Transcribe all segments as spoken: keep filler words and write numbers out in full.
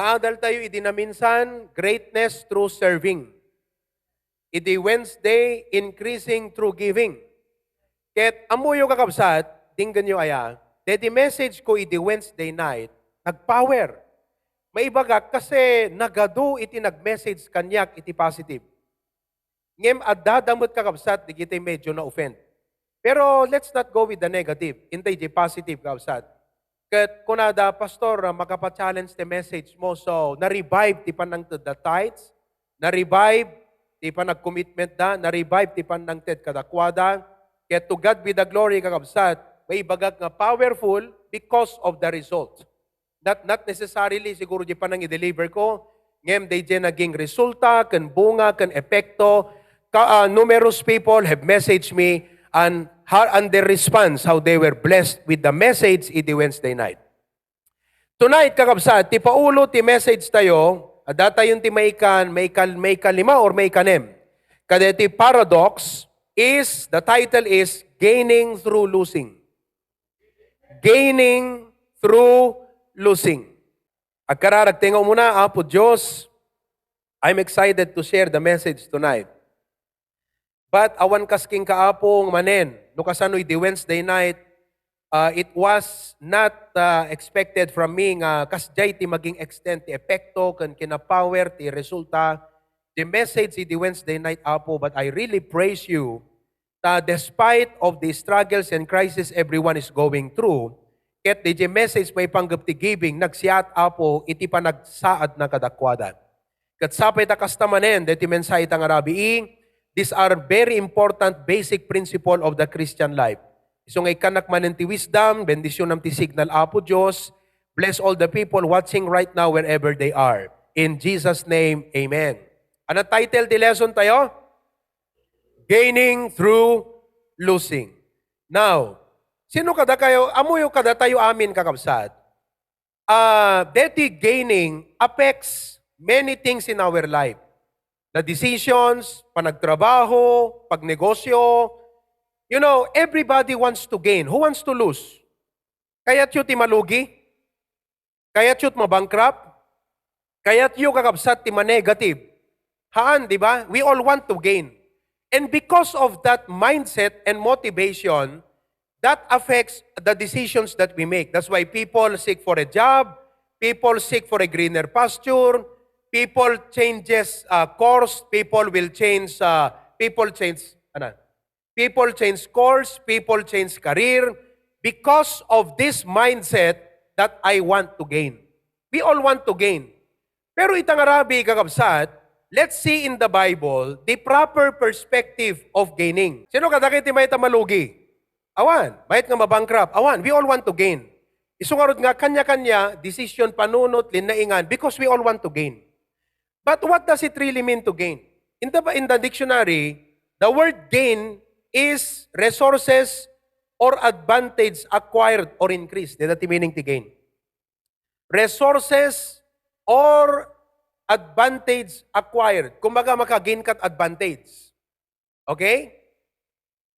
Adal tayo idi naminsan, greatness through serving. Idi Wednesday, increasing through giving. Ket ammoyo, kakabsat, denggenyo aya, daydi message ko idi Wednesday night, nagpower. Maibagak kasi nagadu iti nag-message kaniak iti positive. Ngem adda da met, kakabsat, dagiti medyo na-offend. Pero let's not go with the negative. Intay di positive, kakabsat. Ket kunada, "Pastor, ah, makapa-challenge ti message mo." So, na-revive ti panangted da tithes, na-revive ti panagcommitment da, na-revive ti panangted kadakuada. Ket to God be the glory, kakabsat, maibagak nga powerful because of the result. Not, not necessarily siguro di panang-i-deliver ko, ngem daydi naging resulta, ken bunga, ken epekto. Ka, ah, numerous people have messaged me and har-, and their response, how they were blessed with the message idi Wednesday night. Tonight, kakabsat, ti paulo ti message tayo, adda tayon ti maikan, maikal-, maikalima or maikanem. Kadaytoy paradox is, the title is Gaining Through Losing. Gaining Through Losing. Agkararag tayo nga umuna, Apo Dios, I'm excited to share the message tonight. But awan kas kenka, Apo, nga manen, no kasanoy di Wednesday night, uh, it was not, uh, expected from me nga kasdiay ti maging extent ti epekto ken kinapower ti resulta ti message idi Wednesday night, Apo. But I really praise you ta despite of the struggles and crisis everyone is going through, ket daydi message maipanggep ti giving, nagsiat, Apo, iti panagsaadna kadakuada. Ket sapay ta kasta manen, daytoy mensahe ta nga rabii, these are very important basic principle of the Christian life. Isu nga ikkannak manen ti wisdom, bendisyonam ti signal, Apo Dios. Bless all the people watching right now wherever they are. In Jesus' name, amen. Ano title ti lesson tayo? Gaining through losing. Now, sino kadakayo, ammoyo kadatayo amin, kakabsat? Ah, deti gaining affects many things in our life. The decisions, panagtrabaho, pagnegosyo. You know, everybody wants to gain. Who wants to lose? Kayatyo ti malugi? Kayatyo ti mabankrupt? Kayatyo, kakabsat, ti ma-negative? Haan, di ba? We all want to gain. And because of that mindset and motivation, that affects the decisions that we make. That's why people seek for a job, people seek for a greener pasture, people changes, uh, course, people will change, uh, people change, ano? People change course, people change career because of this mindset that I want to gain. We all want to gain. Pero ita nga rabii, kakabsat, let's see in the Bible the proper perspective of gaining. Sino kadagiti mayat a malugi? Awan, mayat nga mabankrupt. Awan, we all want to gain. Isu ngarud nga kanya-kanya, decision, panunot, linnaingan, because we all want to gain. But what does it really mean to gain? In the, in the dictionary, the word gain is resources or advantage acquired or increased. Dayta ti meaning ti gain. Resources or advantage acquired. Kumbaga, makagain ka advantage. Okay?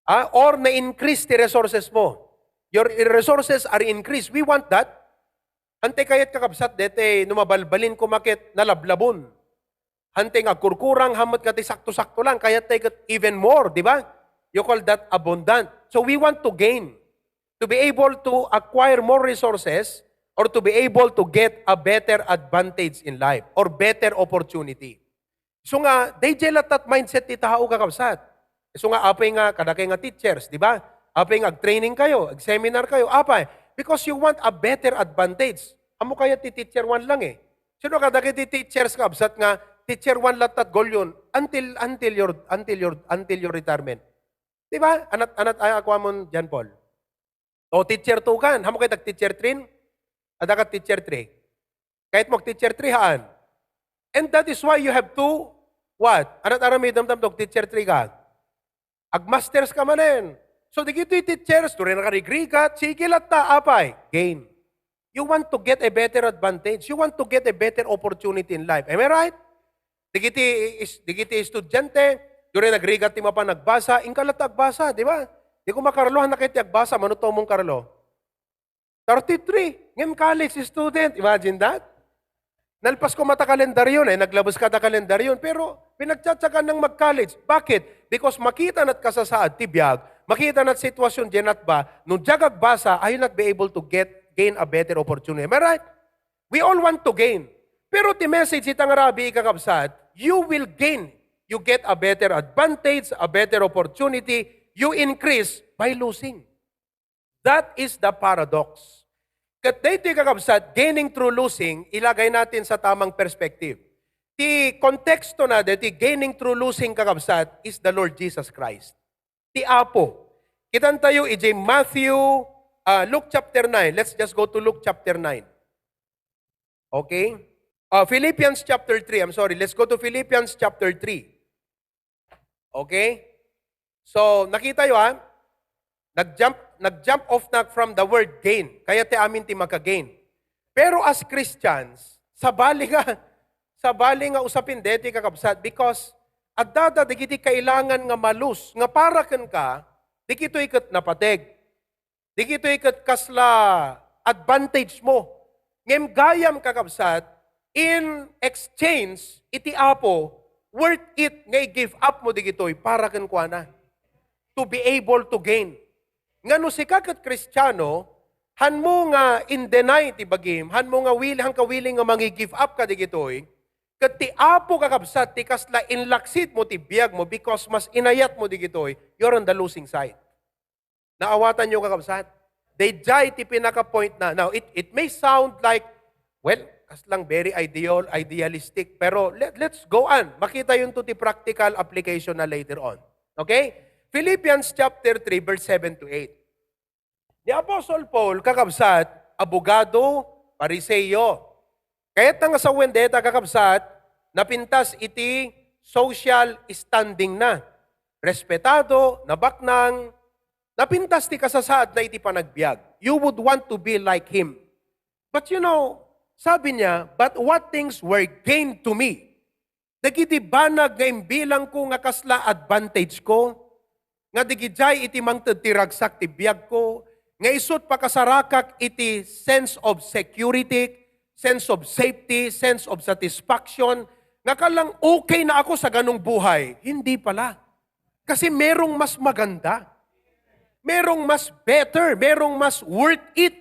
Ah, or na-increase ti resources mo. Your resources are increased. We want that. Hantay kayat, kakabsat, dete no mabalbalin ko maket nalablabon. Hantay nga agkurkurang, hamot nga ti sakto-sakto lang, kayat tay ket even more, di ba? You call that abundant. So we want to gain, to be able to acquire more resources or to be able to get a better advantage in life or better opportunity. So nga, daydiay latta ti mindset ti tao, kakabsat. So nga, apay nga, kadakay nga teachers, di ba? Apay nga, ag-training kayo, ag-seminar kayo, apay? Because you want a better advantage. Ammo kayat ti teacher one lang eh. Sino kadagiti teachers, kabsat, nga teacher one latta ti goalyon until, until your, until your, until your retirement? Di ba? Anat, anat ay akuamon, John Paul. O, teacher two kan. Ammo kayat ag-teacher three? Adda ka teacher three. Kayat mo ag-teacher three, haan. And that is why you have to, what? Anat aramidem tapno ag-teacher three ka? Ag-masters ka manen. So, dagitoy teachers, turay nakarigrigat, sige latta, apay? Gain. You want to get a better advantage. You want to get a better opportunity in life. Am I right? Dagiti is-, dagiti estudiante, turay nagrigat ti mapan agbasa, inka latta agbasa, di ba? Di ko makarlo, han na kayat ti agbasa, mano to mong karlo? Thirty-three. Ngem college student, imagine that? Nalpas ko mata kalendaryo, eh, naglabes ka ta kalendaryo, pero pinagtsatsagan nang mag-college. Bakit? Because makita nat kasasaad ti biag, makita nat sitwasyon diay natba, no diak agbasa, I will not be able to get, gain a better opportunity. Am I right? We all want to gain. Pero ti message ita nga rabii, kakabsat, you will gain. You get a better advantage, a better opportunity. You increase by losing. That is the paradox. Ket daytoy, kakabsat, gaining through losing, ilagay natin sa tamang perspective. Ti konteksto na deti gaining through losing, kakabsat, is the Lord Jesus Christ. Ti Apo. Kitan tayo iti Matthew, ah, Luke chapter nine. Let's just go to Luke chapter nine. Okay? Ah, Philippians chapter three. I'm sorry. Let's go to Philippians chapter three. Okay? So, nakita yo, ha? Nag-jump, nag-jump off na from the word gain. Kayat ti amin ti maka-gain. Pero as Christians, sabali nga, sabali nga usapin deti, kakabsat, because adda dagiti kailangan nga ma-lose, nga para kenka, dagitoy ket napateg. Dagitoy ket kasla advantage mo. Ngem gayam, kakabsat, in exchange, iti Apo, worth it nga i-give up mo dagitoy para kenkuana. To be able to gain. Nga no sika ket Kristiano, hanmo nga in-deny ti bagim, hanmo nga will-, hanka willing nga mangi-give up ka dagitoy, ket ti Apo, kakabsat, ti kasla inlaksid mo ti biag mo because mas inayat mo dagitoy, you're on the losing side. Naawatan yo, kakabsat? Daydiay ti pinaka-point na. Now, it, it may sound like, well, kaslang very ideal, idealistic, pero let, let's go on. Makita yun to ti practical application na later on. Okay? Philippians chapter three, verse seven to eight. Ni Apostle Paul, kakabsat, abogado, Pariseo. Kayat na nga sawen deta, kakabsat, napintas iti social standing na. Respetado, nabaknang, napintas ti kasasaad na iti panagbiag. You would want to be like him. But you know, sabi niya, "But what things were gained to me?" Dagiti banag nga imbilangko nga kasla advantage ko, nga digidiay iti mangted ti ragsak ti biagko, nga isut pakasarakak iti sense of security, sense of safety, sense of satisfaction, nga kalang okay na ako sa ganong buhay. Hindi pala. Kasi merong mas maganda. Merong mas better. Merong mas worth it.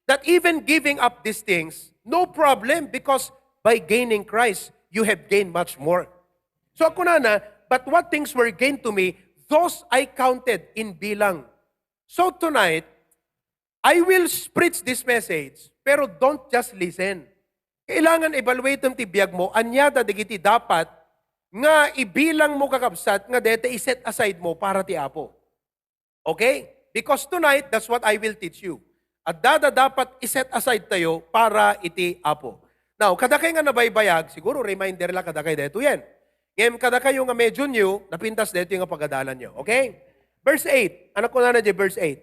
That even giving up these things, no problem, because by gaining Christ, you have gained much more. So, ako na na, "But what things were gained to me, those I counted in bilang." So tonight, I will s-, preach this message, pero don't just listen. Kailangan evaluate ti biag mo, ania dagiti dapat nga ibilang mo, kakabsat, nga deta i-set aside mo para ti Apo. Okay? Because tonight, that's what I will teach you. Adda da dapat i-set aside tayo para iti Apo. Now, kadakay nga nabaybayag, siguro reminder la kadakay daytoyen. Ngem kadakayo nga medyo new, napintas daytoy nga pagadalan nyo. Okay? Verse eight. Anak ko na na di verse eight.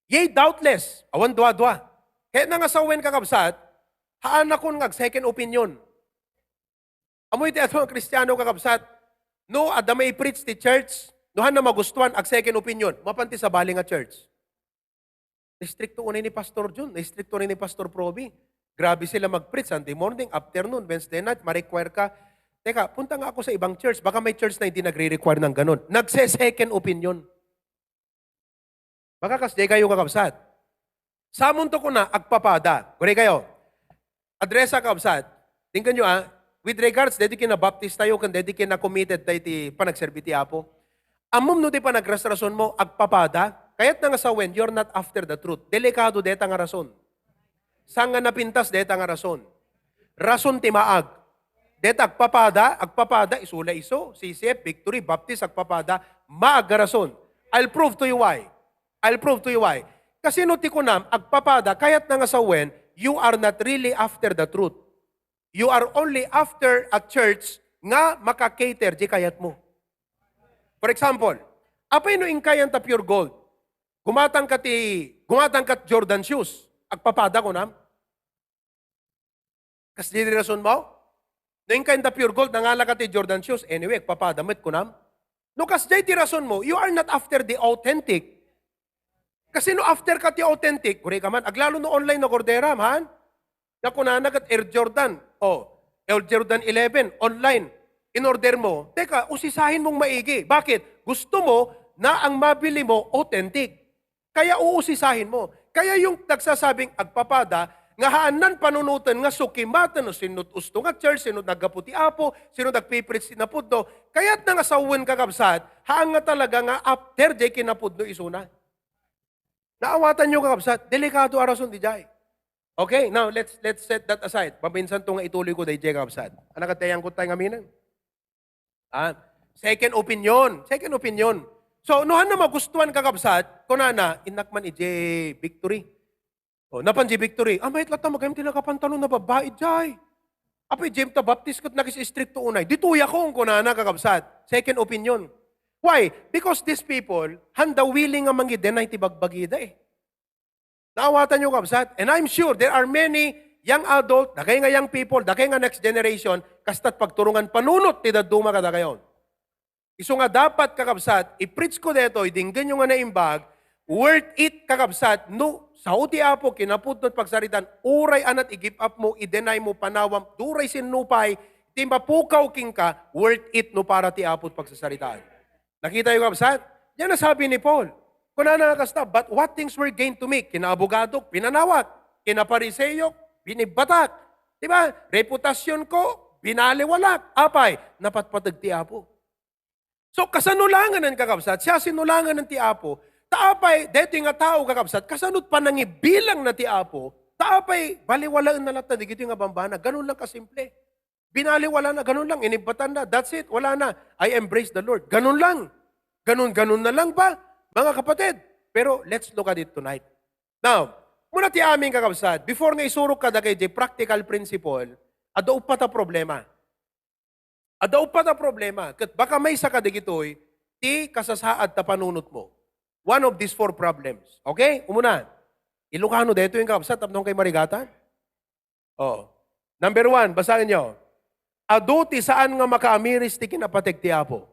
Yea, doubtless. Awan dua-dua. Kaya na nga sawen, kakabsat, haanakon nga ag-second opinion. Amoy ti adu nga Kristiano, kakabsat, no adda mai-preach ti church, no haanna magustuan, ag-second opinion, mapan ti sabali nga church. Istrikto unay ni Pastor Jun, istrikto unay ni Pastor Proby. Grabe sila mag-preach Sunday morning, afternoon, Wednesday night, ma-require ka. Teka, punta nga ako sa ibang church. Baka may church na hindi nagre-require ng ganun. Nagse-second opinion. Baka kasdiay kayo, kakabsat. Samunto ko na, agpapada. Guri kayo. Adresa, kakabsat. Tingnan nyo, ah. With regards, deti kinabaptis tayo, kan deti kinakomited tayo ti panagserbi ti Apo. Ammom no ti panagrasrason mo, agpapada. Kayat na nga sawen, you're not after the truth. Delikado deta nga rason. Saan nga napintas deta nga rason? Rason ti maag. Deta agpapada, agpapada, isu la isu, C C F, Victory, Baptist, agpapada, maag nga rason. I'll prove to you why. I'll prove to you why. Kasino ti kunam, agpapada, kayat na nga sawen, you are not really after the truth. You are only after a church nga maka-cater di kayat mo. For example, apay no inkayan ta pure gold? Gumatang ka ti, gumatang ka Jordan shoes. Agpapada kunam? Kasdi ti rason mo? No inkayan ta pure gold, nangala ka ti Jordan shoes. Anyway, agpapada met kunam? No kasdiay ti rason mo, you are not after the authentic. Kasi no after ka ti authentic, guri ka man, aglalo no online no orderam, han? Nga kunana ket Air Jordan, Oh, L Jordan eleven, online. In-order mo. Teka, usisahin mong maigi. Bakit? Gusto mo na ang mabili mo authentic. Kaya uusisahin mo. Kaya yung nagsasabing agpapada, nga haannan panunoten nga sukimaten no sino usto nga church, sino naggapu ti Apo, sino nagpipreach ti napudno. Kaya't nga sawen, kakabsat, haan nga talaga nga after jay kinapudno isuna. Naawatan nyo, kakabsat, delikado a rason di jay. Okay, now let's let's set that aside. Maminsan to nga ituloy ko dayjay, kakabsat. Anak at tayang ko tayo nga minen. Ah, second opinion. Second opinion. So, no, han na magustuhan, kakabsat, kunana, innak man ijay victory. O, napan jay victory. Ah, mayat latta, magayam ti nakapantalon na babai jay. Apay, jay ta baptis ket nagis-istrikto unay. Ditoy ako, kunana, kakabsat. Second opinion. Why? Because these people, handa willing nga mangi-deny ti bagbagida eh. Naawatan nyo, kabsat? And I'm sure there are many young adult, dagay nga young people, dagay nga next generation, kastat pagturongan panunot ti dadduma kadagayon. Isu nga dapat, kakabsat, i-preach ko detoy, dinggen nyo nga naimbag, worth it, kakabsat, no, sao ti Apo, kinapudno ti pagsaritaan, uray anat i-give up mo, i-deny mo, panawam, duray sinnupay, ti mapukaw kenka, worth it no para ti Apo ti pagsasaritaan. Nakita yo, kabsat? Yan ang sabi ni Paul. Kunana nga kasta, "But what things were gained to me?" Kinaabogadok, pinanawak. Kinapariseo, binibbatak. Di ba? Reputasyon ko, binaliwalak. Apay, napatpateg ti Apo. So, kasano langanan, kakabsat? Siya sinulanganan ti Apo. Ta apay, detoy nga tao, kakabsat, kasano panangibilang na ti Apo? Ta apay, baliwalaen na latta, digitoy nga bambana. Ganun lang kasimple. Binaliwala na, ganun lang, inibbatan na. That's it, wala na. I embrace the Lord. Ganun lang. Ganun, ganun na lang ba, mga kapatid? Pero let's look at it tonight. Now, muna ti amin, kakabsat, before nga isurok ka dagay di practical principle, adda uppat a problema. Adda uppat a problema. Ket baka maysa ka dagitoy, ti kasasaad ta panunot mo. One of these four problems. Okay? Umuna, Ilocano, daytoy yung kakabsat, tapno kay marigatan? Oh. Number one, basahin nyo. Adu ti saan nga makaamiris ti kinapateg ti Apo.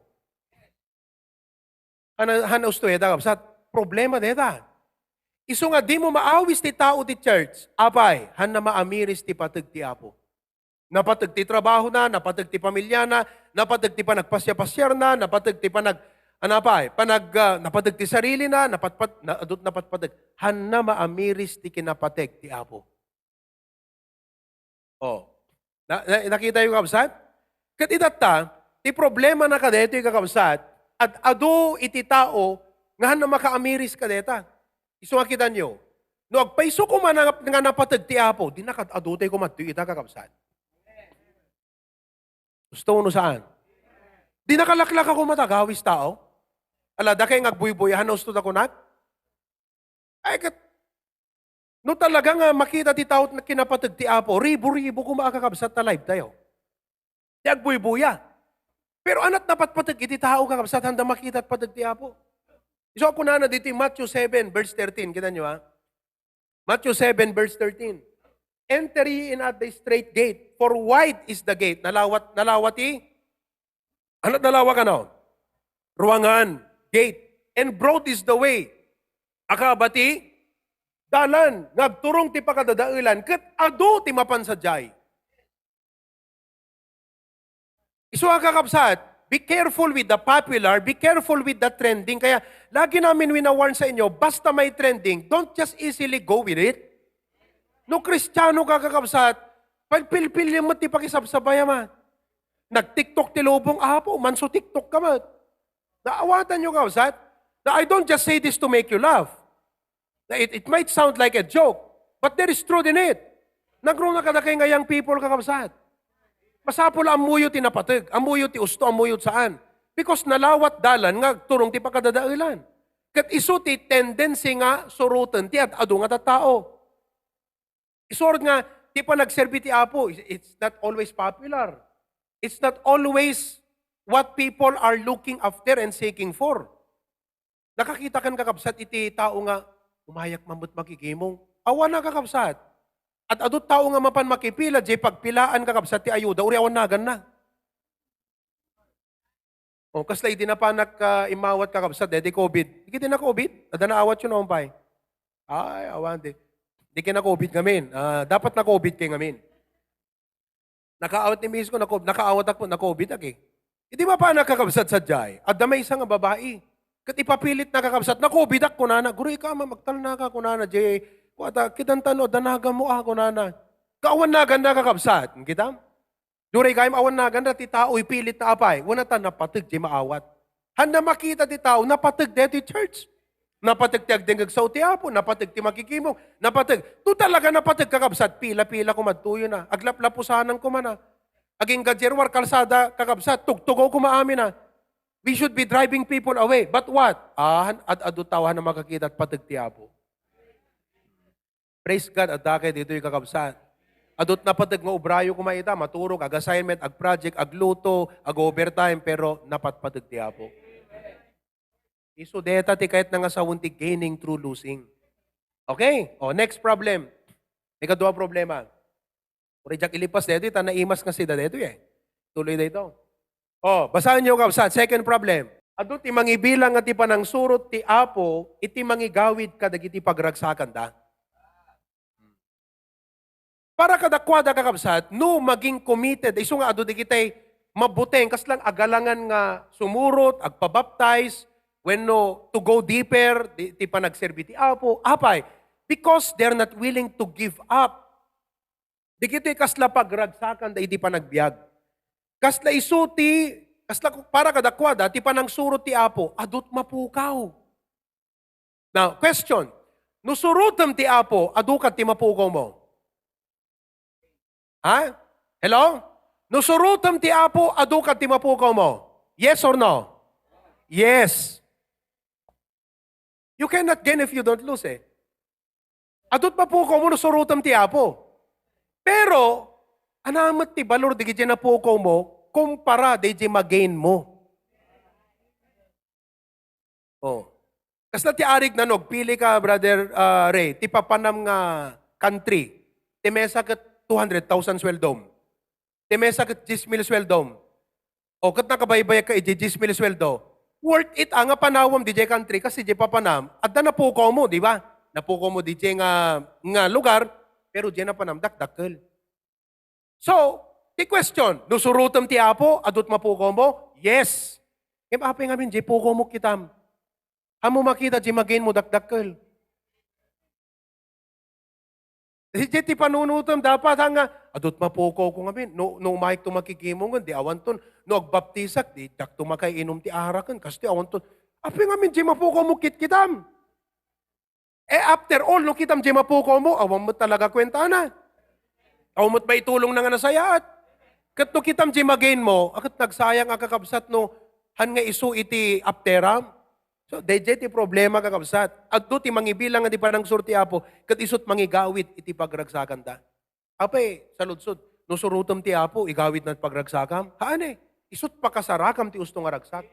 Han, han usto ita, kabsat, problema deta. Isu nga di mo maawis ti tao ti church, apay, han na maamiris ti pateg ti Apo. Napateg ti trabaho na, napateg ti pamilya na, napateg ti panagpasya-pasyar na, napateg ti panag, ano pa, eh, panag, ah, napateg ti sarili na, napatpat, na, adut napatpateg. Han na maamiris ti kinapateg ti Apo. Oh. Na, na, nakita yung, kabsat? Ket itatta, ti problema na kadaytoy, kakabsat, ad-adu iti tao nga han na makaamiris kadeta. Isu nga kitanyo, no agpayso koma nga, nga napateg ti Apo, di na kad-adu tay kumadtoy ita, kakabsat. Gusto no saan? Di nakalaklaka koma ta agawis tao. Ala, dakay nga agbuybuy, han usto ta kunak? Ay, ket, no talaga nga makita ti tao ti kinapateg ti Apo, ribo-ribo koma a kakabsat ta live tayo. Ti agbuybuya. Pero anat napatpateg iti tao, kakabsat, handa makita ti pateg ti Apo. Isu a kunana ditoy Matthew seven, verse thirteen. Kita nyo, ha? Matthew seven, verse thirteen. "Enter ye in at the straight gate, for wide is the gate." Nalawat, nalawat ti Ano ti nalawak, ano? Ruangan, gate. And broad is the way. Akaba ti dalan nga agturong ti pakadadaelan, ket adu ti mapan sadiay. Isu a, kakabsat, be careful with the popular, be careful with the trending. Kaya lagi namin wina-warn sa inyo, basta may trending, don't just easily go with it. No Kristiano ka, kakabsat, pilpilpil met ti pakisabsabay, ama. Nag-TikTok ti lubong, Apo, manso-TikTok ka met. Naawatan nyo, kabsat? Na I don't just say this to make you laugh. Na it, it might sound like a joke, but there is truth in it. Nagruna kadakay nga young people, kakabsat. Masapul a ammoyo ti napateg, ammoyo ti usto, ammoyo ti saan. Because nalawat dalan nga agturong ti pakadadaelan. Ket isu ti tendency nga suroten ti ad-adu nga tattao. Isurod nga, ti panagserbi ti Apo, it's not always popular. It's not always what people are looking after and seeking for. Nakakita kan, kakabsat, iti tao nga, "Umayak man met makigimong." Awan na, kakabsat. Ad-adu tao nga mapan makipila, jay pagpilaan, kakabsat, ti ayuda, uray awan naganna. O, kasla idi napanak, ah, immawat, kakabsat, daydi COVID. Di kadi na-COVID? Adda naawatyo no umpay? Ay, awan, di. Di kay na-COVID ngamin. Ah, dapat na-COVID kay ngamin. Nakaawat ni misis ko, nako-, nakaawatak po, nakobidak eh. Idi mapanak, kakabsat, sadiay, adda maysa nga babai. Ket ipapilit na, kakabsat, nakobidak, kunana, "Guro, ika, ma-, magtalna ka," kunana, "Jay, kuwata, kidan tano, danagan mo, ah," kunana. Kaawan nagan na, kakabsat, kita? Duray gayam awan nagan na ti tao, ipilit na apay. Wana ta napateg jay maawat. Hanna makita ti tao, napateg daytoy church. Napateg ti agdengngeg sao ti Apo, napateg ti makikimong, napateg. To talaga napateg, kakabsat, pila-pila koma adtoyo na. Aglaplapusanan koma na. Agingga jay ruar kalsada, kakabsat, tugtugaw koma amin na. We should be driving people away. But what? Ah, han-, ad-, adu tao hanna makakita, pateg ti Apo. Praise God, adda kay ditoy, kakabsat. Adut napateg nga obrayo koma ita, maturog, ag-assignment, ag-project, agluto, ag-overtime, pero napatpateg ti Apo. Isu deta ti kayatna nga sawen ti gaining through losing. Okay? O, next problem. Ikadua problema. Uray diak ilipas daytoy, ta naimas nga sida daytoy eh. Tuloy daytoy. O, basaen yo, kabsat. Second problem. Adu ti mangibilang nga ti panangsurot ti Apo iti mangigawid kadagiti pagragsakanda. Para kadakuada, kakabsat, no maging committed, isu nga adu dagitay mabuteng, kasla agalangan nga sumurot, agpabaptize, wenno to go deeper, di, ti panagserbi ti Apo. Apay? Because they're not willing to give up. Dagitoy kasla pagragsakanda iti panagbiag. Kasla isu ti, kasla para kadakuada, ti panangsurot ti Apo, adut mapukaw. Now, question, no surotem ti Apo, adu kad ti mapukaw mo? Ha? Hello? No surotem ti Apo, adu kad ti mapukaw mo? Yes or no? Yes. You cannot gain if you don't lose eh. Adut mapukaw mo no surotem ti Apo. Pero, anamet ti balor dagiti napukaw mo kumpara dagiti magain mo. Oh. Kasla ti arig na no agpili ka, Brother, ah, Ray, ti papanam nga country. Ti mesa ket two hundred thousand sweldom. Ti mesa ket dies mil sweldom. O, ket nakabaybayak ka iti dies mil sweldo. Worth it, ah, nga panawem diay country, kas diay papanam, adda napukaw mo, di ba? Napukaw mo diay nga, nga lugar, pero diay napanam, dakdakkel. So, ti question, no surotem ti Apo, adut mapukaw mo? Yes. Ngem apay ngamin, diay pukaw mo kitam. Ammo makita, diay magain mo, dakdakkel. Diay ti panunutem dapat, ha, nga, adut mapukaw ko ngamin. No, no umayek to makikimong, di awan ton. No agbaptisak, di dakto makainom ti araken, kastoy awan ton. Apay ngamin, diay mapukaw mo, kitkitam. Eh, after all, no kitam diay mapukaw mo, awan met talaga kuentana. Awan met maitulong na nga nasayaat. Ket no kitam diay magain mo, a ket nagsayang a kakabsat no, han nga isu iti apteram. So, daydiay ti problema, kakabsat. Adto ti mangibilang nga di panangsurot ti Apo, ket isut mangigawid iti pagragsakanda. Apay, saludsod, no surotem ti Apo, igawidna ti pagragsakam? Haan eh. Isut pakasarakam ti usto nga ragsak.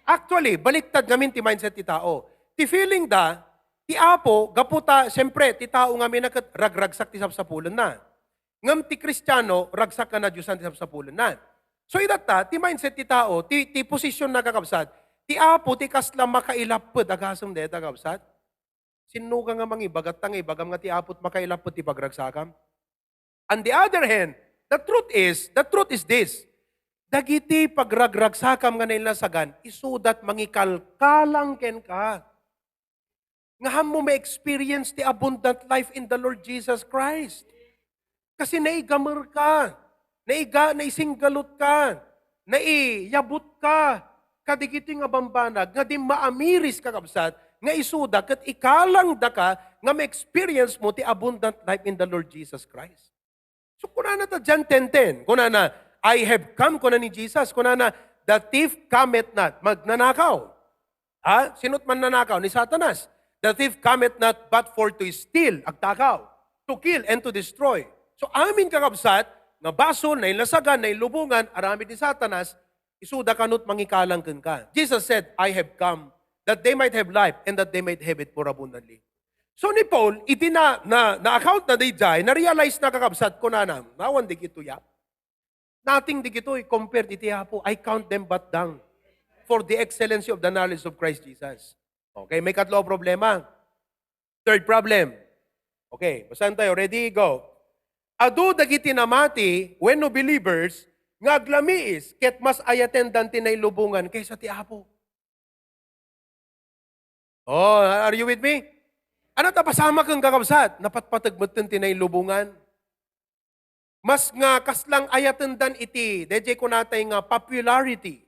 Actually, baliktad ngamin ti mindset ti tao. Ti feeling da, ti Apo, gapu ta, siyempre, ti tao ngamin a ket ragragsak ti sapsapulenna. Ngem ti Kristiano, ragsak nga nadiosan ti sapsapulenna. So, itatta, ti mindset ti tao, ti, ti posisyon na, kakabsat, ti Apo, ti kasla makailapped, agasem dayta, kakabsat. Sinno ka nga mangibagat ta nga ibagam nga ti Apo ti makailapped ti pagragsakam? On the other hand, the truth is, the truth is this. Dagiti pagragragsakam nga nainlasagan, isudat mangikalkalang kenka. Nga ammo ma-experience ti abundant life in the Lord Jesus Christ. Kasi naigamer ka, naiga-, naisinggalut ka, naiyabut ka, kadagiti nga bambanag nga di maamiris, kakabsat, nga isuda ket ikalangda ka nga ma-experience mo ti abundant life in the Lord Jesus Christ. So, kunana ta John ten ten, kunana, "I have come," kuna ni Jesus, kunana, "The thief cometh not," magnanakaw. Ha? Sino't mannanakaw? Ni Satanas. "The thief cometh not but for to steal," agtakaw, "to kill and to destroy." So, amin, kakabsat, nga basol, nainlasagan, nailubongan, aramid ni Satanas, isuda kano't mangikalang kenka. Jesus said, "I have come that they might have life and that they might have it more abundantly." So ni Paul, iti na, na, na-account na daydiay, na-realize na, kakabsat, kunana, "Awan digitoy, ah. Nothing digitoy compared iti Apo. I count them but dung for the excellency of the knowledge of Christ Jesus." Okay, maikatlo a problema. Third problem. Okay, basahin tayo. Ready? Go. Adu dagiti namati wenno believers nga aglamiis ket mas ayatendan ti nailubongan kaysa ti Apo. Oh, are you with me? Ano ta pasamaken, kakabsat? Napatpateg metten ti nailubongan. Mas nga kaslang ayatendan iti, dayjay kunatay nga popularity.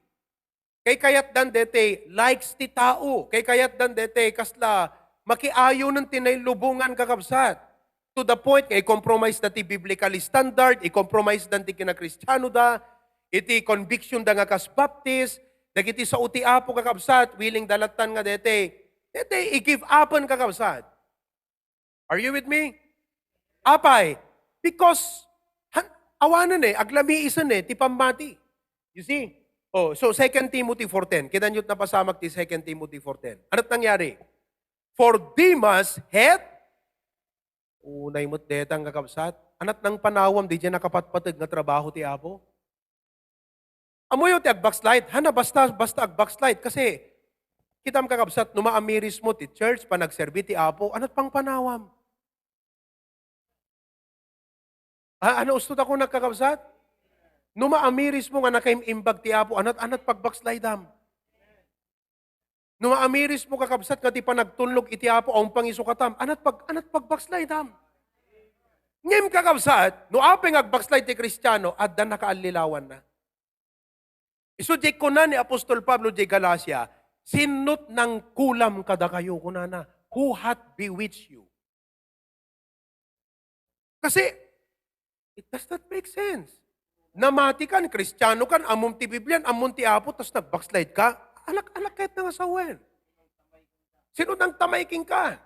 Kay kayatdan dete likes ti tao. Kay kayatdan dete kasla makiayonen ti nailubongan, kakabsat. To the point nga i-compromise da ti biblical standard, i-compromise da ti kinakristiano da, iti conviction da nga kas Baptist, dagiti sao ti Apo, kakabsat, willing da lattan nga dete, dete i-give upen, kakabsat. Are you with me? Apay, because han, awanen eh, aglamiisen eh, ti pammati. You see? Oh, so Second Timothy four ten. Kita niyo't napasamak ti Second Timothy four ten. Ano't nangyari? For Demas hath, unay mo't detang, kakabsat. Ano't nangpanawam, dayjay nakapatpateg nga trabaho ti Apo? Amoyo ti agbackslide. Hana, basta, basta agbackslide. Kasi, kitam, kakabsat, no maamiris mo ti church, panagserbi ti Apo, ano't pangpanawam? Ah, ano usto ta kunak, kakabsat? No maamiris mo nga nakaim-imbag ti Apo, anat, anat pagbackslidam? No maamiris mo, kakabsat, nga ti panagtulnog iti Apo, awan pangisukatan, anat pag-, anat pagbackslidam? Ngem, kakabsat, no apay nga agbackslide ti Kristiano, adda nakaallilawanna. Isu di kuna ni Apostol Pablo di Galacia, "Sinno't nangkulam kadakayo?" kunana, "Who hath bewitched you?" Kasi, it does not make sense. Namati kan, Kristiano kan, ammom ti Biblia, ammom ti Apo, tas nag-backslide ka? Alak, alak kahit na nga sawen. Sino nang tamay king ka?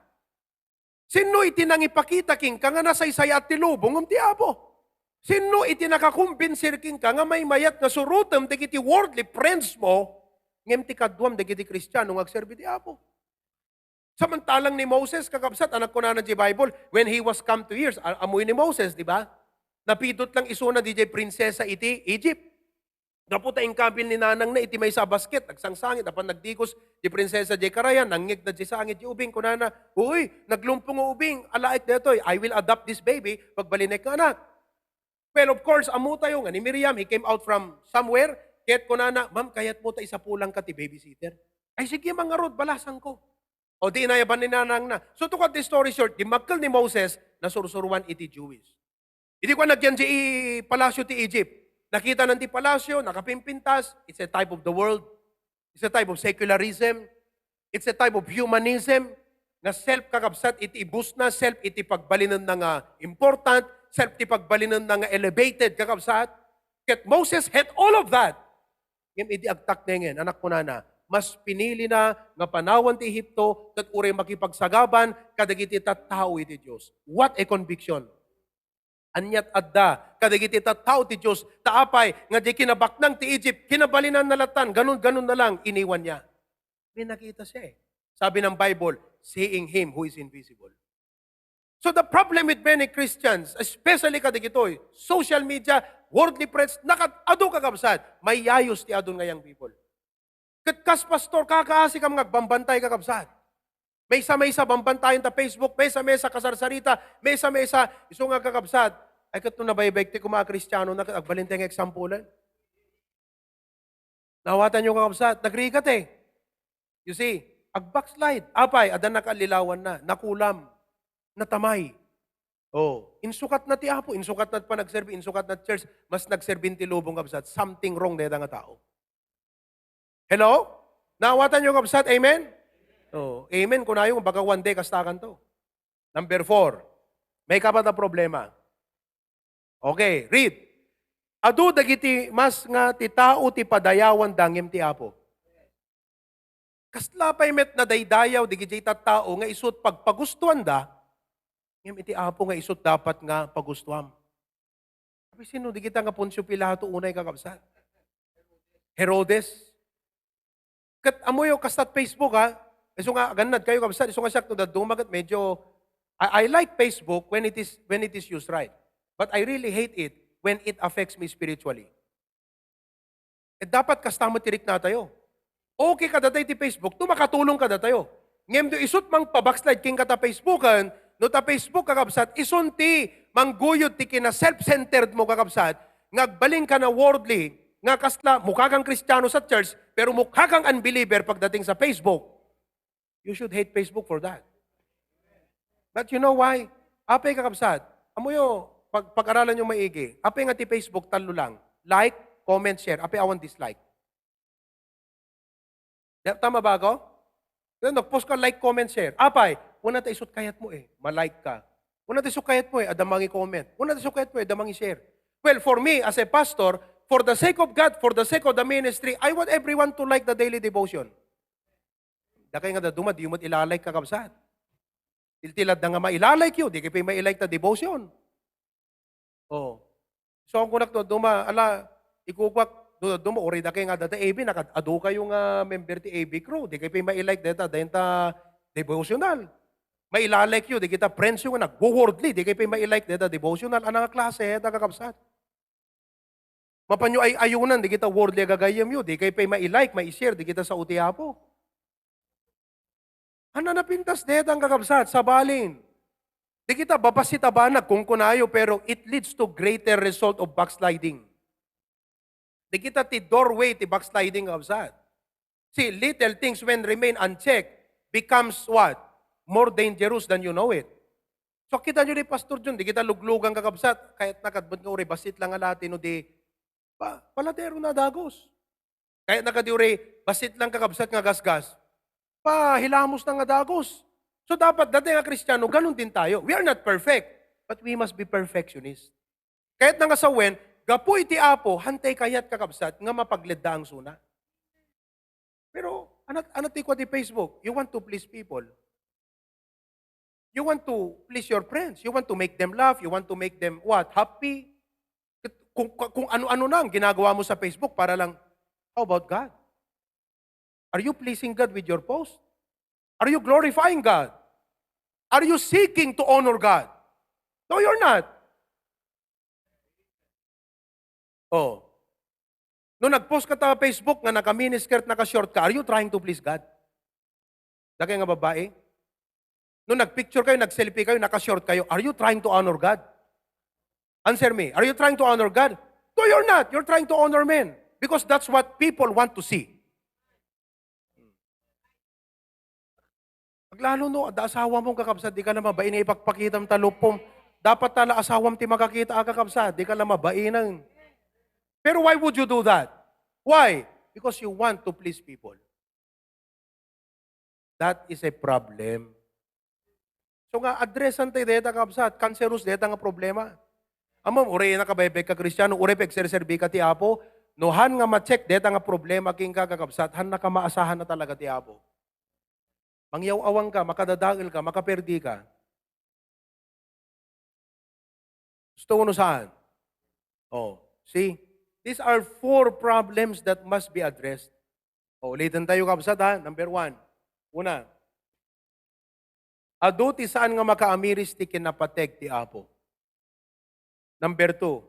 Sino iti nangipakita king ka nga nasaysayaat ti lubong ti Apo? Sino iti nakakumbinsir king ka nga maymayat nga surutem dagiti worldly friends mo, ngem ti kaduam dagiti Kristiano nga agserbi ti Apo? Samantalang ni Moses, kakabsat, anak kunana di Bible, when he was come to years, a-, amoy ni Moses, di ba? Napidot lang isuna di prinsesa iti Egypt. Gapu ta inkabil ni nanangna iti maysa a basket, nagsangsangit, apan nagdigos di prinsesa di karayan, nangngeg na di sangit di ubing, kunana, "Uy, naglumpo nga ubing, alaek detoy, I will adopt this baby, pagbalinek nga anak." Well, of course, ammo tayo nga ni Miriam, he came out from somewhere, ket kunana, "Ma'am, kayat mo ta isapulang ka ti babysitter?" "Ay, sige, mangarud, balasang ko." O di inayaban ni nanangna. So, to cut the story short, di makkel ni Moses, nasursuruan iti Jewish. Idi ko nagyan di palasyo ti Egypt. Nakita nan ti palasyo, nakapimpintas, it's a type of the world. It's a type of secularism. It's a type of humanism nga self kakabsat iti ibusna, self iti pagbalinenna nga important, self ti pagbalinenna nga elevated, kakabsat. Ket Moses had all of that. Ngem idi agtaknengen, anak kunana, mas pinilina nga panawan ti Egipto ket uray makipagsagaban kadagiti tattao iti Dios. What a conviction! Aniat adda kadagiti tattao ti Dios, ta apay nga di kinabaknang ti Egypt, kinabalinanna lattan, ganun-ganun na lang, iniwan niya. May nakita siya eh. Sabi ng Bible, "Seeing Him who is invisible." So the problem with many Christians, especially kadagitoy, social media, worldly friends, nakat-, adu, kakabsat, mayayus ti adun nga young people. Ket kas pastor, kakaasi kam nga agbambantay, kakabsat. Maysa-maysa bambantayan ta Facebook, maysa-maysa kasarsarita, maysa-maysa isu nga, kakabsat. Ay, ket no nabaybaykto koma a Kristiano na, ket agbalintay nga example-en. Naawatan yo, kakabsat, nagrigat eh. You see, agbackslide. Apay, adda nakaallilawanna, nakulam, natamay. Oh, insukat na ti Apo, insukat na panagserbi, insukat na church, mas nagserbi ti lubong, kabsat. Something wrong dayta nga tao. Hello? Naawatan yo, kabsat? Amen? Oh, amen. Kunayo, baga one day, kastakan to. Number four, may kapat a problema. Okay, read. Adu dagiti mas nga ti tao ti padayawan da ngem ti Apo. Kasla pay met nadaydayaw dagiti tattao nga isut pagpagustuanda, ngem iti Apo nga isut dapat nga pagustuam. Abi, sino di kita nga Poncio Pilato unay, kakabsat? Herodes? Ket ammoyo, kastat Facebook, ha? Isu nga, agannad kayo, kabsat, isu nga siak no dadduma ket medyo, I, I like Facebook when it is, when it is used right. But I really hate it when it affects me spiritually. Eh, dapat kasta met ti riknatayo. Okay kadatayo ti Facebook, no makatulong kadatayo. Ngem no isut mangpabackslide kenka ta Facebooken, no ta Facebook, kakabsat, isun ti mangguyod ti kina-self-centered mo, kakabsat, nga agbalin ka na worldly, nga kasla mukha kang Kristiano sa church, pero mukha kang unbeliever pagdating sa Facebook. You should hate Facebook for that. But you know why? Apay, kakabsat, amoyo, pag, pag-aralan nyo maigi. Apay nga ti Facebook, tallo lang. Like, comment, share. Apay awan dislike. Di, tama ba ako? Then, nag-post ka, like, comment, share. Apay, una ta isut kayat mo eh. Ma-like ka. Una ta isut kayat mo eh. Adda mangi-comment. Una ta isut kayat mo eh. Adda mangi-share. Well, for me, as a pastor, for the sake of God, for the sake of the ministry, I want everyone to like the daily devotion. Dakay nga dadduma, di met ila-like, kakabsat. Tiltilad na nga maila-like yo, di kay pay maila-like ta devotion. Oh. So, ang kunak to, duma, ala, ikukwak, do, duma, uri dakay nga data A B, nakad-, adu kayo nga member ti A B crew, di kay pay maila-like data, denta devotional. Maila-like yo, di kita friends yo nga nagwo-worldly, di kay pay maila-like data devotional. Anang klase, ta kakabsat. Mapanyo ay ayunan, di kita worldly a gagayyem yo, di kay pay mai-like, mai-share, di kita sao ti Apo. Ania napintas deta, kakabsat, sabalin. Di kita babassit a banag, kunkunayo, pero it leads to greater result of backsliding. Di kita ti doorway ti backsliding, kakabsat. See, little things when remain unchecked becomes what? More dangerous than you know it. So, kita nyo ni Pastor John, di kita luglugan, kakabsat, kayat na kadbet nga uri, bassit lang nga lati, no di, pa, paladero na dagos. Kayat na kadi uri, bassit lang, kakabsat, nga gasgas. Pahilamos na nga dagos. So, dapat, dati nga Kristiano, ganun din tayo. We are not perfect, but we must be perfectionist. Kayat na nga sawen, gapu iti Apo, hantay kayat, kakabsat, nga mapagledda ang suna. Pero, anat, anat ti kua ti Facebook? You want to please people. You want to please your friends. You want to make them laugh. You want to make them what? Happy. Kung, kung ano-ano na ang ginagawa mo sa Facebook para lang, how about God? Are you pleasing God with your post? Are you glorifying God? Are you seeking to honor God? No, you're not. Oh. No nag-post ka ta Facebook nga naka-miniskirt, naka-short ka, are you trying to please God? Dakay nga babae? No nagpicture kayo, nag-selfie kayo, naka-short kayo, are you trying to honor God? Answer me. Are you trying to honor God? No, you're not. You're trying to honor men. Because that's what people want to see. Aglalo no, adda asawam, kakabsat, di ka na mabain nga ipakpakitam ta lupom. Dapat tala asawam ti makakita, kakabsat, di ka na mabain. Pero why would you do that? Why? Because you want to please people. That is a problem. So nga, addressan tayo deta, kabsat. Cancerous deta nga problema. Amam, uray nakabaybay ka Kristiano, uray pagserserbi ka ti Apo. No han nga ma-check deta nga problema, king ka, kakabsat, han nakamaasahan na talaga ti Apo. Mangyaw-awang ka, makadadael ka, makaperdi ka. Gusto mo no saan? Oh, see? These are four problems that must be addressed. Oh, ulitin tayo, kabsat, ha? Number one. Una, adu ti saan nga makaamiris ti kinapateg ti Apo. Number two,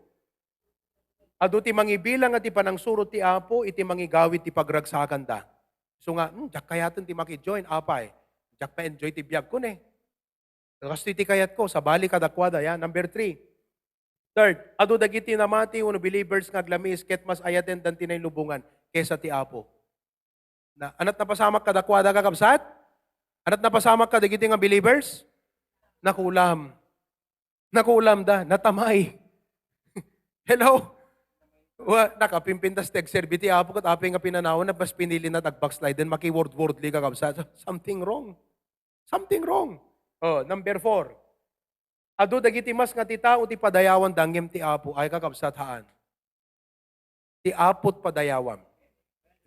adu ti mangibilang nga ti panangsuro ti Apo iti mangigawid ti pagragsakanda. So nga, hmm, diak kayaten ti maki-join, apay. Diak ma-enjoy ti biag ko, ne. Kastoy ti kayatko, sabali kadakuada, ya. Number three. Third, adu dagiti namati wenno believers nga aglamiis ket mas ayatendan ti nailubongan kaysa ti Apo. Na, anat napasamak kadakuada, kakabsat? Anat napasamak kadagiti nga believers? Nakulam. Nakulam da, natamay. Hello? Wa, nakapimpintas ti agserbi ti Apo ket apay nga pinanawan na, bas pinili na tag-backslide, then maki-world-worldly, kakabsat. Something wrong. Something wrong. Oh, number four. Adu dagiti mas nga ti tao ti padayawanda ngem ti Apo, ay, kakabsat, haan. Ti Apo't padayawam.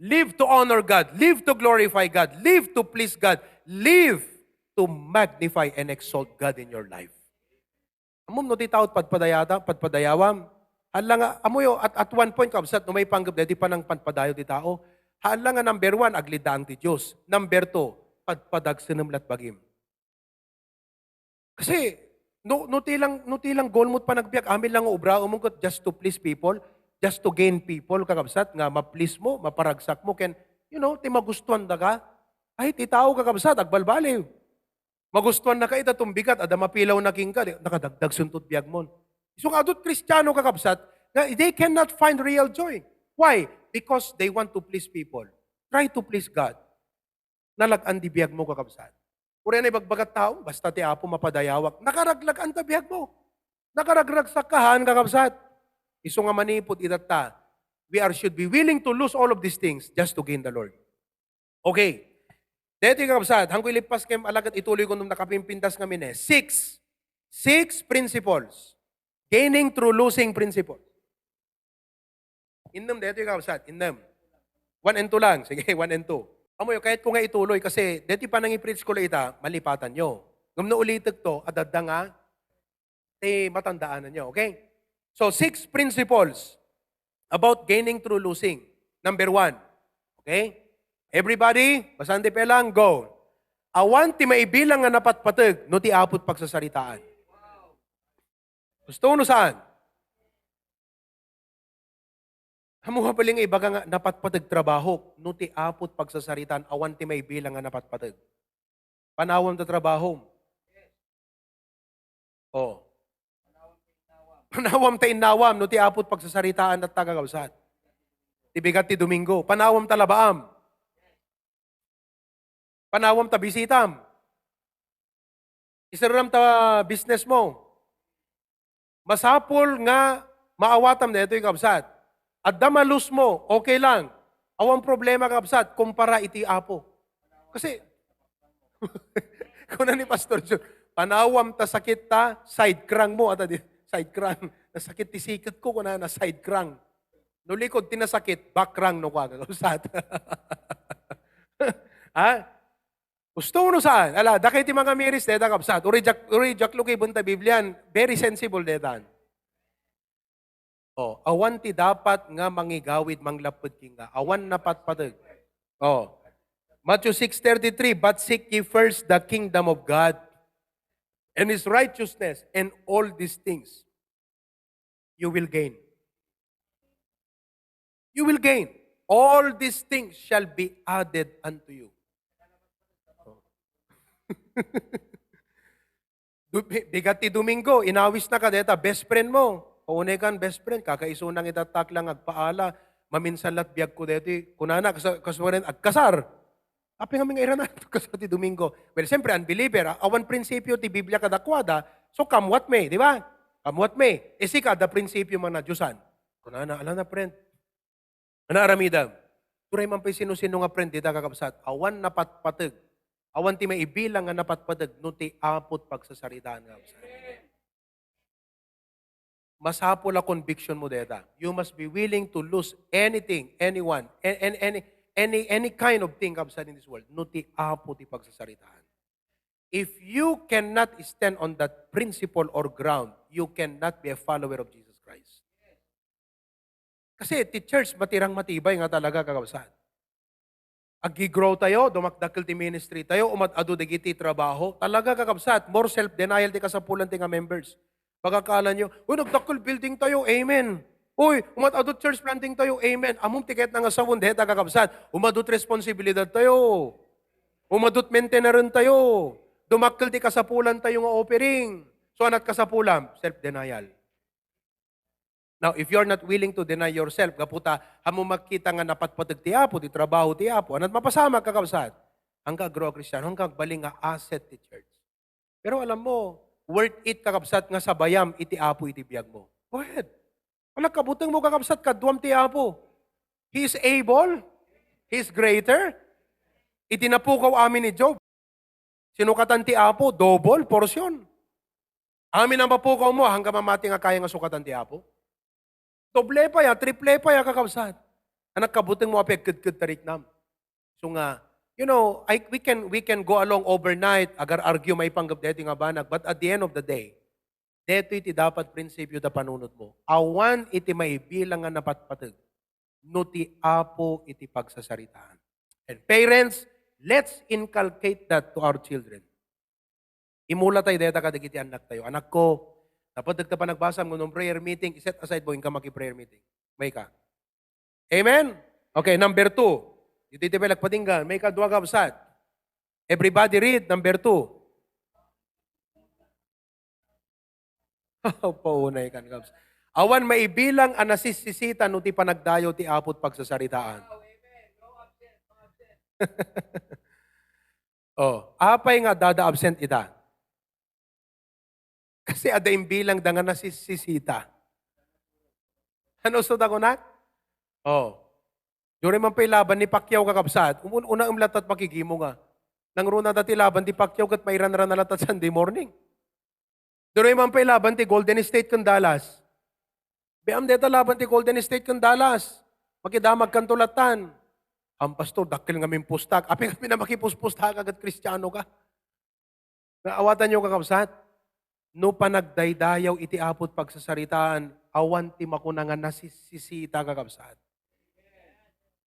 Live to honor God. Live to glorify God. Live to please God. Live to magnify and exalt God in your life. Ammom no ti tao't padpadayata, padpadayawam. Hala nga, amoyo, at, at one point, kabsat, no maipanggep daytoy panangpadpadayaw ti tao. Hala nga number one, agliddaang ti Dios. Number two, padpadagsenem lat bagim. Kasi, no, no ti lang, no ti lang goal mo't panagbiag, amin lang nga obraem ket just to please people, just to gain people, kakabsat, nga ma-please mo, maparagsak mo, ken, you know, ti magustuhan daga. Ay, ti tao, kakabsat, agbalbaliw. Magustuhan na ka ita tumbigat, ada mapilaw na king ka, di, nakadagdag suntot biag mo. Isu nga adut Kristiano, kakabsat, nga they cannot find real joy. Why? Because they want to please people. Try to please God. Nalag-an di biag mo, kakabsat. Uray na ibagbagat tao, basta ti Apo mapadayawak. Nakaraglag-an ta biag mo. Nakaragragsak kahan, kakabsat. Isu nga manipud itatta, we are should be willing to lose all of these things just to gain the Lord. Okay. Daytoy, kakabsat, hangko ilippas kayem alagad ituloy ko nung nakapimpintas ngamin eh. Six. Six principles. Gaining through losing principles. Innem daytoy, kakabsat. Innem. One and two lang. Sige, one and two. Amoy, kahit ko nga ituloy kasi daytoy panangi-preach ko la ita, malipatan nyo. Ngem no ulitek to, adda nga ti matandaanan nyo. Okay? So, six principles about gaining through losing. Number one. Okay? Everybody, basaen ti pelang, go. Awan ti maibilang nga napatpateg no ti Apo ti pagsasaritaan. Gusto no saan? Amo nga bali nga ibaga nga napatpateg trabahok, no ti Apo ti pagsasaritaan, awan ti maibilang nga napatpateg. Panawam ta trabahom. Oh. Panawam ta innawam, no ti Apo ti pagsasaritaan, tatta, kakabsat. Ti bigat ti Domingo. Panawam ta labaam. Panawam ta bisitam. Iserram ta business mo. Masapul nga maawatam daytoy, kabsat. Adda malus mo, okay lang. Awan problema, kabsat, kumpara iti Apo. Kasi, kuna ni Pastor John, panawam ta sakit ta, side crank mo, ata di, side crank. Nasakit ti siket ko, kuna na side crank. No likod ti nasakit, back crank no kwa, kabsat. Ha? Gusto no saan? Ala, dakay ti mangamiris deta, kabsat. Uri jak, uri jak luki benta Biblian, very sensible detan. Oh, awan ti dapat nga mangigawid, manglapped kinga. Awan napatpateg. Oh. Matthew six thirty-three, "But seek ye first the kingdom of God and his righteousness, and all these things you will gain." You will gain. All these things shall be added unto you. Du-, bi-, bigat ti Domingo, inawis na ka deta, best friend mo. Paunay kan best friend, kakaisuna nga itattak lang agpaala, maminsan lat biag ko deti. Kunana, kas-, kasuaren, agkasar. Apay ngamin nga irana, agkasar ti Domingo. Well, siyempre, unbeliever, ah, awan prinsipyo ti Biblia kadakuada, so come what may, di ba? Come what may. E sika, adda prinsipyo man na Diosan. Kunana, ala na, friend. Ano aramidam? Turay man pay sino-sino nga friend, dita kakabsat. Awan napatpateg. Awan ti maibilang nga napatpateg no ti Apo ti pagsasaritaan nga kabsat. Masapul a conviction mo deta. You must be willing to lose anything, anyone, a-, and any, any, any kind of thing kabsat in this world. No ti Apo ti pagsasaritaan. If you cannot stand on that principle or ground, you cannot be a follower of Jesus Christ. Kasi ti church, matirang matibay nga talaga, kakabsat. Agi-grow tayo, dumakdakkel ti ministry tayo, umad-adu dagiti trabaho. Talaga, kakabsat, more self-denial ti kasapulan ti nga members. Pagkakala nyo, "Uy, nagdakkel building tayo, amen. Uy, umad-adu church planting tayo, amen." Ammom ti ket nga sawen, deta, kakabsat. Umadut responsibilidad tayo. Umadut maintenaren tayo. Dumakkel ti kasapulan tayo nga offering. So, anat kasapulan? Self-denial. Now, if you're not willing to deny yourself, gapu ta, ammom makita nga napatpateg ti Apo, ti trabaho ti Apo, anat mapasamak, kakabsat? Hangka aggrow a Kristiano, hangka agbalin nga asset ti church. Pero alam mo, worth it, kakabsat, nga sabayam iti Apo iti biag mo. Go ahead. Wala kabuteng mo, kakabsat, kaduam ti Apo. He is able. He is greater. Iti napukaw amin ni Job. Sinukatan ti Apo, double portion. Amin a mapukaw mo, hanggang mamati nga kaya nga sukatan ti Apo. Doble pa ya, triple pa ya, kakabsat. Anak, kabuteng mo, apay agkedked tariknam. So nga, you know, I, we can, we can go along overnight, agar-argue, maipanggep deti nga banag. But at the end of the day, detoy ti dapat prinsipyo ta panunot mo. Awan iti maibilang nga napatpateg no ti Apo iti pagsasaritaan. And parents, let's inculcate that to our children. Imula tayo deta kadagiti annak tayo. Anakko, napateg ta panagbasam nga no prayer meeting, i-set aside mo, inka maki-prayer meeting. Mayka. Amen? Okay, number two. Iti ti pay nagpatingga, mayka dua, kabsat. Everybody read, number two. Paunay kan, Kabs. Awan maibilang a nasisisita no ti panagdayaw ti Apo ti pagsasaritaan. Oh, apay nga adda absent ita? Kasi adda imbilang da nga nasisisita. Ano so ta kunak? Oh. Duri man pay laban ni Pacquiao, kakabsat. Umun-, una, um, latat pakigimo nga. Nangruna dati laban ti Pacquiao ket mairanran na latat Sunday morning. Duri man pay laban ti Golden State ken Dallas. Biam deta laban ti Golden State ken Dallas. Makidamag kanto latan. Ang pastor, dakkel nga mimpustak. Apay kami na makipuspustak ket Kristiano ka? Naawatan niyo, kakabsat? No panagdaydayaw iti Apo ti pagsasaritaan, awan ti makuna nga nasisisita, kakabsat.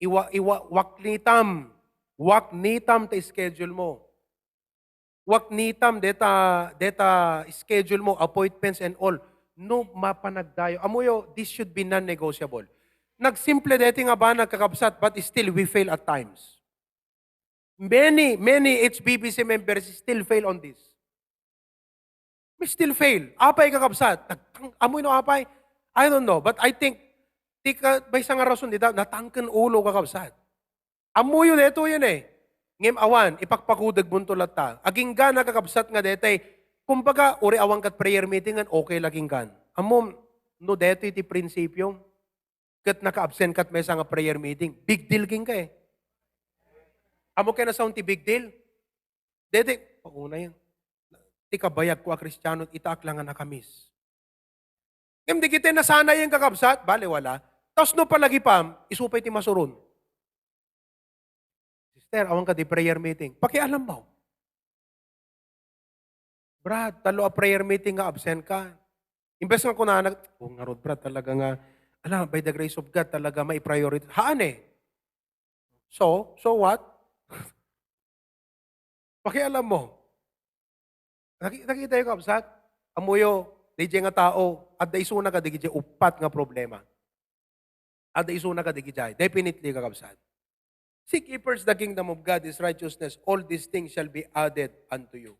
Iwa, iwa, waknitam. Waknitam ta schedule mo. Waknitam deta, deta schedule mo, appointments and all. No mapanagdayaw. Amuyo, this should be non-negotiable. Nagsimple deti nga banag, kakabsat, but still we fail at times. Many, many H B B C members still fail on this. We still fail. Apay, kakabsat? Nagtang-, amoy no apay? I don't know. But I think, ti ka, maysa nga rason dita, natangken ulo, kakabsat. Amuyo deto yun eh. Ngem awan, ipakpakudeg mo to latta. Agingga na, kakabsat, nga detay, kumbaga, uri awan kat prayer meeting, ngan okay laging kan. Ammo, no deto iti prinsipyo, ket naka-absent kat maysa nga prayer meeting, big deal king ka eh. Ammo ken a sound ti big deal? Dede, pauna yan. Ti kabayag ko a Kristiano, itaak lang nga nakamiss. Ngem di kita nasanayan, kakabsat, bale wala. Tapos no palagipam, isupay ti masuron. Sister, awan ka di prayer meeting. Pakialam mo. Brad, talo a prayer meeting nga absent ka. Imbes nga kunana, "Oh, ngarud, Brad, talaga nga, ala, by the grace of God, talaga may priority." Haan eh. So, so what? Pakialam mo. Naki-, nakita yung kabsat? Amuyo, D J nga tao, adda isuna ka di uppat nga problema. Adda isuna ka di jay. Definitely, kakabsat. Seek ye first the kingdom of God, His righteousness, all these things shall be added unto you.